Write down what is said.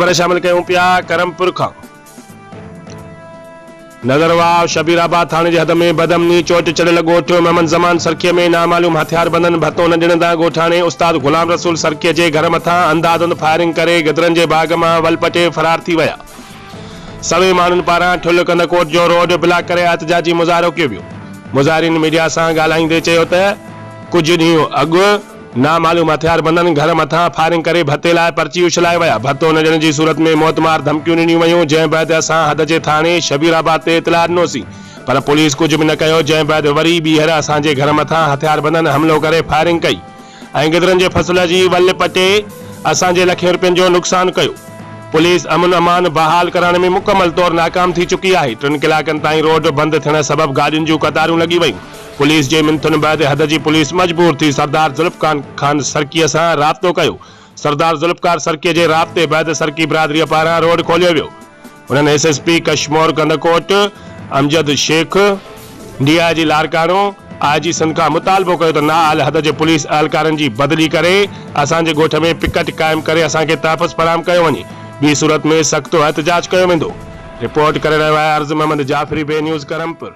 خبر شامل ڪيون پيا ڪرمپور کان. نظر واء شبير آباد ٿاڻي جي حد ۾ بدامني چوٽ چڙهيل ڳوٺ محمد زمان سرڪيء ۾ نامعلوم هٿياربندن ڀتو نه ڏيڻ تان ڳوٺاڻي استاد غلام رسول سرڪيء جي گهر مٿان انڌاڌنڌ فائرنگ ڪري گدرن جي باغ مان ول پٽي فرار ٿي ويا. سوين ماڻهن پاران ٺلهه ڪنڌڪوٽ جو روڊ بلاڪ ڪري احتجاجي مظاهرو ڪيو ويو. مظاهرين ميڊيا سان ڳالهائيندي چيو ته ڪجهه ڏينهن اڳ نامعلوم هٿياربندن گهر مٿان فائرنگ ڪري ڀتي لاء پرچي اڇلائي ويا، ڀتو نه ڏيڻ جي صورت ۾ موتمار ڌمڪيون ڏنيون ويون، جنهن بعد اسان حد جي ٿاڻي شبير آباد تي اطلاع ڏنوسين پر پوليس ڪجهه به نه ڪيو، جنهن بعد وري ٻيهر اسان جي گهر مٿان هٿياربندن حملو ڪري فائرنگ ڪئي ۽ گدرن جي فصل جي ول پٽي اسان جي لکين رپين جو نقصان ڪيو. پوليس امن امان بحال ڪرائڻ ۾ مڪمل طور ناڪام ٿي چڪي آهي، ٽن ڪلاڪن تائين روڊ بند ٿيڻ سبب گاڏين جون قطارون لڳي ويون. پوليس جي منٿن بعد حد جي پوليس مجبور ٿي سردار ذوالفقار خان سرڪيء سان رابطو ڪيو. سردار ذوالفقار سرڪيء جي رابطي بعد سرڪي برادريء پاران روڊ کوليو ويو. هنن S S P Kashmore Kandhkot Amjad Shaikh, D I G Larkana, I G Sindh کان مطالبو ڪيو ته نااهل حد جي پوليس اهلڪارن جي بدلي ڪري اسان جي ڳوٺ ۾ پڪٽ قائم ڪري اسان کي تحفظ فراهم ڪيو وڃي ٻي صورت ۾ سخت احتجاج ڪيو ويندو. رپورٽ ڪري رهيو آهي عرض محمد جعفري بي نيوز ڪرمپور.